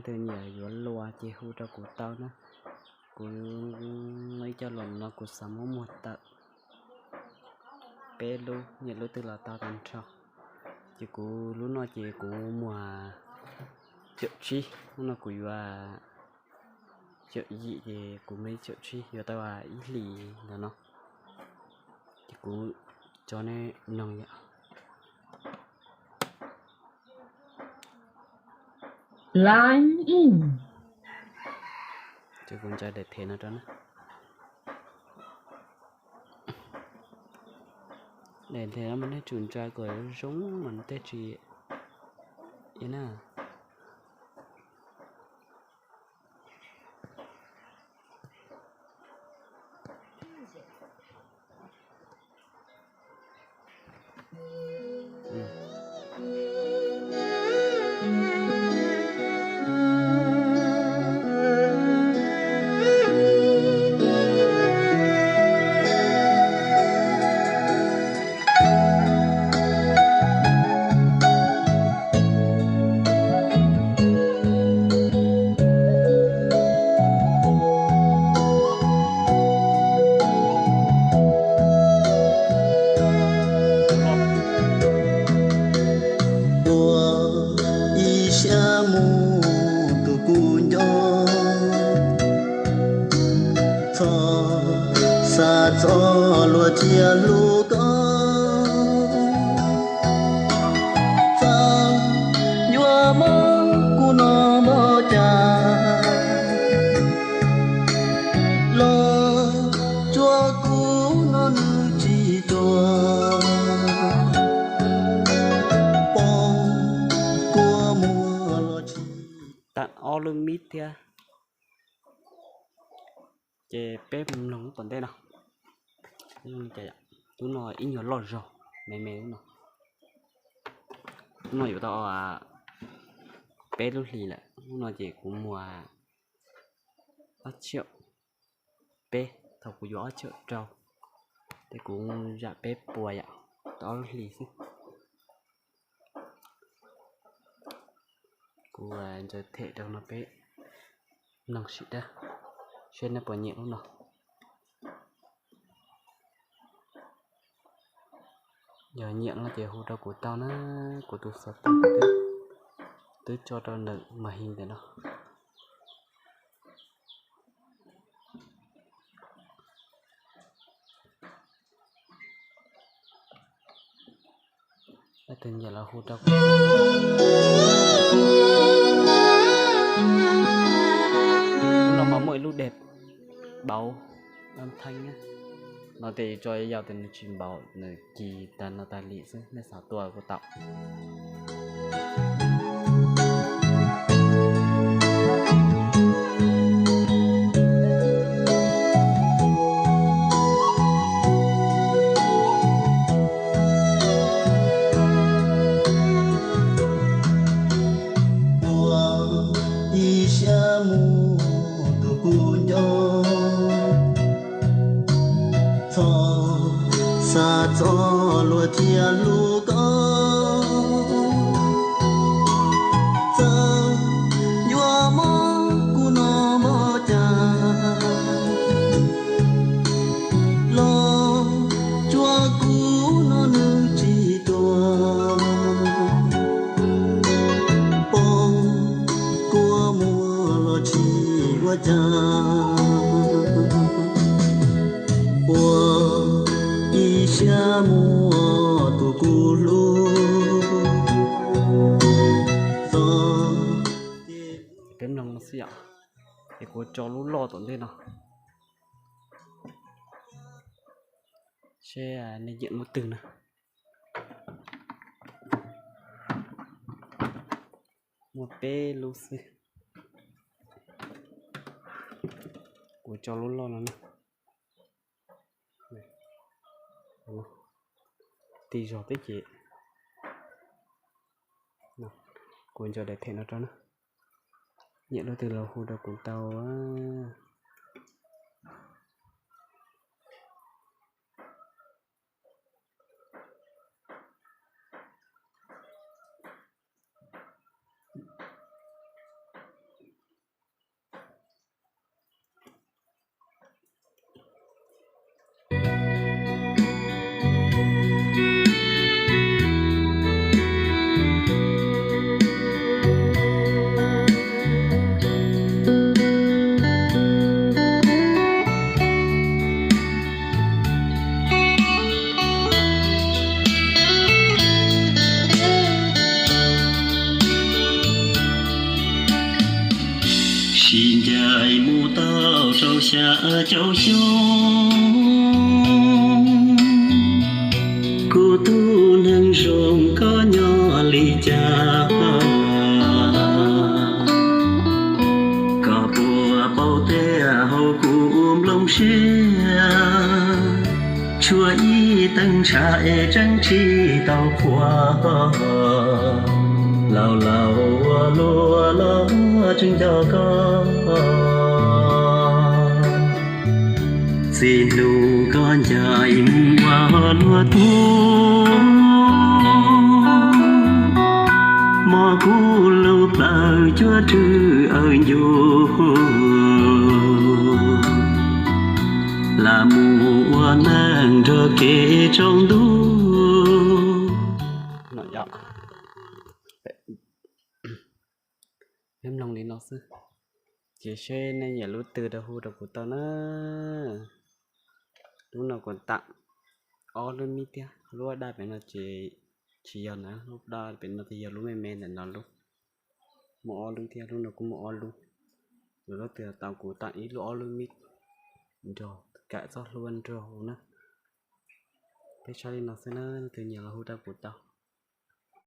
Tus nyiam yuav luas ces hu rau kuv tau na. Kuv muaj ib co luas no kuv xav muab muag tawm peb lub, nyiam lub twg los tau tag nrho. Ces kuv lub no ces kuv muag caum tsib, lub no kuv yuav caum yim ces kuv muag ib caum tsib yuav tau ib hlis ntawm no. Ces kuv tso nej mloog yom. Ces kuv ntsa daim them no rau na. Daim them no mas nej tsum ntsa kom zoo mas tej tsis na. Ua ib siab mus tus kuv nco, txhob xav txog luag thiaj hlub koj. Txawm yuav mob kuv no npaum cas los tsuas kuv no nws tsis tuag, poob kua muag los tsis. Tag ob lub mib thiab. Ces peb mus mloog lub tom ntej no. Lub no ib nyuag loj zog me me lub no. Lub no yuav tau peb lub hlis lawm. Lub no ces kuv muag ob tsiaum peb, thaum kuv yuav ob tsiaum rau, ces kuv zam peb puas yom, tau ob lub hlis xwb. Kuv ntsaws them rau no peb mloog sim dab, seb nej puas nyiam lub no. Yog nyiam no ces hu rau kuv tau na, kuv tus xov tooj twb tso rau ntawm màn hình ntawm no. Leej twg nyiam los hu rau kuv. Lub no mas muaj ib lub dej npaum no tej tso yau tes nws tsis npaum, nws kis tag no tag li xwb, nej xav tua kuj tau. Ua ib siab mus tus kuv nco, txhob xav txog luag thiaj hlub koj. Txawm yuav mob kuv no npaum cas los tsuas kuv no nws tsis tuag, poob kua muag los tsis ua cas. Ua ib siab muaj tus kuv hlub. Peb mloog no xwb yom, es kuv tso lub loj tom ntej no seb nej nyiam lub twg na. Muaj peb lub xwb. Kuv tso lub loj no na. Tig zog tib ces kuv ntsaws daim them no rau na. Nyiam lub twg los hu rau kuv tau. Tsis ncaim mus tau rau xya caum xyoo, kuv tus neeg zoo koj nyob li cas? Koj puas paub tias hauv kuv nplooj siab tshuav ib teev ntshav es tseem tsis tau qhuav. Laus laus ua luaj los tseem nco koj, txij hnub koj ncaim mus ua luaj tuaj, mob kuv lub plawv cuab rwg awv ncuj, lam mus ua neej nrog kev tsaus ntuj. Nyob mloog li no xwb, ces seb nej nyiam lub twg rau hu rau kuv tau na. Lub no kuv tag ob lub mib thiab, lub daj pem no ces tsis yog na, lub daj pem no ces yog lub me me ntawm no lub. Muaj ob lub thiab, lub no kuj muaj ob lub. Yog lub twg tau kuv tag ib lub ob lub mib nrog, kam txhob hlub nrog na. Peb saib li no xwb na, leej twg nyiam los hu rau kuv tau.